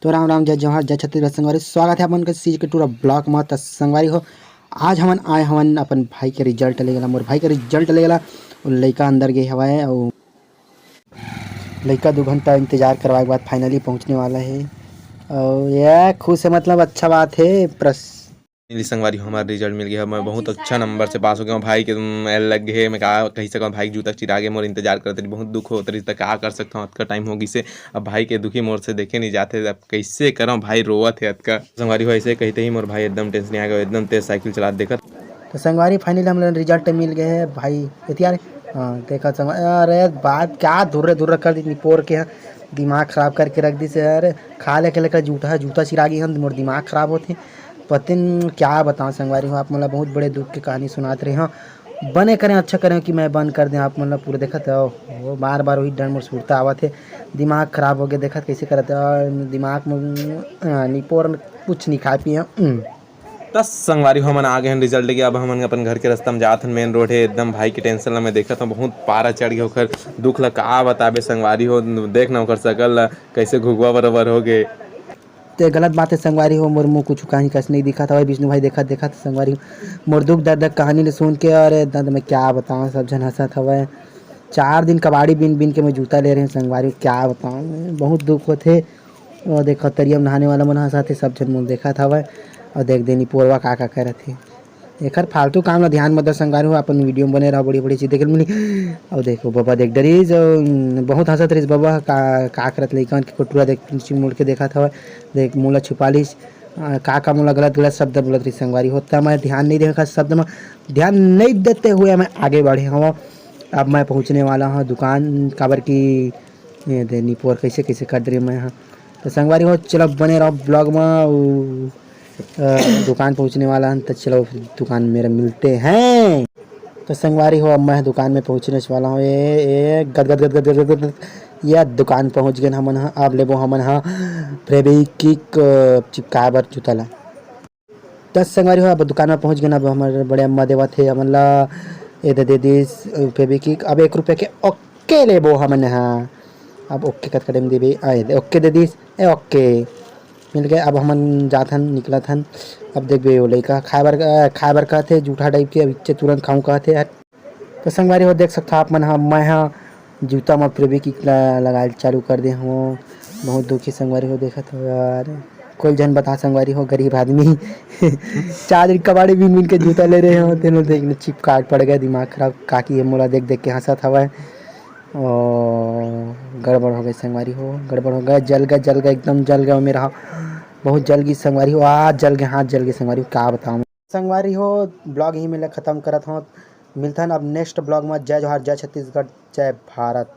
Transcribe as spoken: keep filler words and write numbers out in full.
तो राम राम, जय जोहार, जय छत्तीसगढ़ संगवारी, स्वागत है अपन के सीज के टूरा ब्लॉग में। त संगवारी हो, आज हमन आए हवन अपन भाई के रिजल्ट लेगेला, मोर भाई के रिजल्ट लेगेला। वो लइका अंदर गे हवय, और लइका दो घंटा इंतजार करवाए के बाद फाइनली पहुंचने वाला है। और ये खुश है, मतलब अच्छा बात है। प्रस- फाइनली संगवारी हो, हमार रिजल्ट मिल गया, मैं बहुत अच्छा नंबर से पास हो गया हूँ। भाई के, उम, एल लग गए, मैं का कही सकूँ, भाई के जूता चिरा गे, मोर इंतजार करते रही, बहुत दुख होत रही, त का कर सकता हूँ, अतका टाइम हो गई से। अब भाई के दुखी मोर से देखे नहीं जाते, अब कैसे करम, भाई रोवत है अतका। संगवारी हो, ऐसे कहते ही मोर भाई एकदम टेंशन आ गया, एकदम तेज साइकिल चलात देखत। तो संगवारी, फाइनली हम लोग रिजल्ट मिल गए है भाई, एतिया रे। हाँ, देखा संगवारी, अरे बात क्या धुर्रे धुर्रे कर दी निपोर के, हाँ, दिमाग खराब करके रख दी से। अरे खा लेके लेकर जूता, जूता चिरा गई हम, मोर दिमाग खराब होते। पतिन क्या बताओ संगवारी हो, आप मोला बहुत बड़े दुख के कहानी सुनात रहे हो। बने करें, अच्छा करें कि मैं बंद कर दें, आप मतलब पूरा देखत हो, वो बार बार वही डर मोर सुरता आवत है, दिमाग खराब हो गया, देखत कैसे करत है, और दिमाग में, अ, निपोर कुछ नहीं खाए पिए। उम। त संगवारी हो, हमन आ गए हन रिजल्ट लेके। अब हमन अपन घर के रास्ता में जात हन, मेन रोड है एकदम। भाई के टेंशन ला मैं देखत हूँ, बहुत पारा चढ़ गया ओकर दुख ला का बताबे संगवारी हो। देख ना ओकर शकल ला, कैसे घुघुआ बरोबर हो गए। ते गलत बात है संगवारी हो, मोर मुँह कुछ कहीं कस नहीं दिखत हवय। विष्णु भाई देखत देखत संगवारी हो, मोर दुख दर्द के कहानी ले सुन के, अरे दर्द मैं क्या बताऊँ, सब झन हंसत हवय। चार दिन कबाड़ी बिन बिन के मैं जूता ले रहे हैं संगवारी हो, क्या बताऊँ, बहुत दुख होथे। और देखो, तरिया में नहाने वाला मन हंसत हे, सब झन मन देखत हवय। और देख देनी पोरवा का का करत हे। एखर फालतू काम ला ध्यान मत दो संगवारी हो, अपन वीडियो में बने रहो, बड़ी बड़ी चीज देखे मिली। और देखो बाबा देख डरिस, अउ बहुत हंसत रहिस बाबा, का, का करत लइकन के कोटुरा देख, मुड़ के देखत हवय। देख मोला छुपा लिस, अ, का का मोला गलत गलत शब्द बोलत रहिस संगवारी हो, त मैं ध्यान नहीं दे, शब्द में ध्यान नहीं देते हुए मैं आगे बढ़े हवं। अब मैं पहुँचने वाला हूँ दुकान, काबर की ये दे निपोर कैसे कैसे कर दे मैं, हाँ। तो संगवारी हो, चलो बने रहो ब्लॉग में। उ, अ, दुकान पहुँचने वाला हन, तो चलो फिर दुकान मेरा मिलते हैं। तो संगवारी हो, अब मैं दुकान में पहुँचने वाला हूँ। ए, ए, गद, गद, गद, गद, गद, गद, गद, या दुकान पहुँच गए हमन ह। अब लेबो हमन ह फेविक्विक, अ, चिपकाए बर जूता ला। त संगवारी हो, अब दुकान में पहुँच गए, अब हमर बड़े अम्मा देवत हे हमन ला, ए दे, दे दिस, अ, फेविक्विक। अब एक रुपया के ओके लेबो हमन ह। अब ओके कतका टाइम देबे? आ, ए दे, ओके दे दिस, ए ओके। मिल गए। अब हमन जात हन, निकलत हन। अब देखबे, वो लइका खाए बर, अ, खाए बर कहत हे, जूठा टाइप के, अब इच्चे तुरंत खाऊं कहत हे। तो संगवारी हो, देख सकथो आप मन ह, मैं ह जूता म फेविक्विक ल-, लगाए चालू कर दे हवं। बहुत दुखी संगवारी हो, देखत हो यार, कोई झन बता संगवारी हो, गरीब आदमी चार दिन कबाड़ी बिन बिन के जूता ले रहे हो, तेनो देख ले चिपकाट पड़ गया, दिमाग खराब। काकी ये मोला देख देख के हंसत हवय। ओ, गड़बड़ हो गए संगवारी हो, गड़बड़ हो गए, जल गए, जल गए, एकदम जल गए मेरा, बहुत जल गई संगवारी हो, आज जल गए, हाथ जल गए संगवारी हो, का बताऊं। संगवारी हो, ब्लॉग ही में ले खत्म करत हो। मिलथन अब नेक्स्ट ब्लॉग में। जय जोहार, जय छत्तीसगढ़, जय भारत।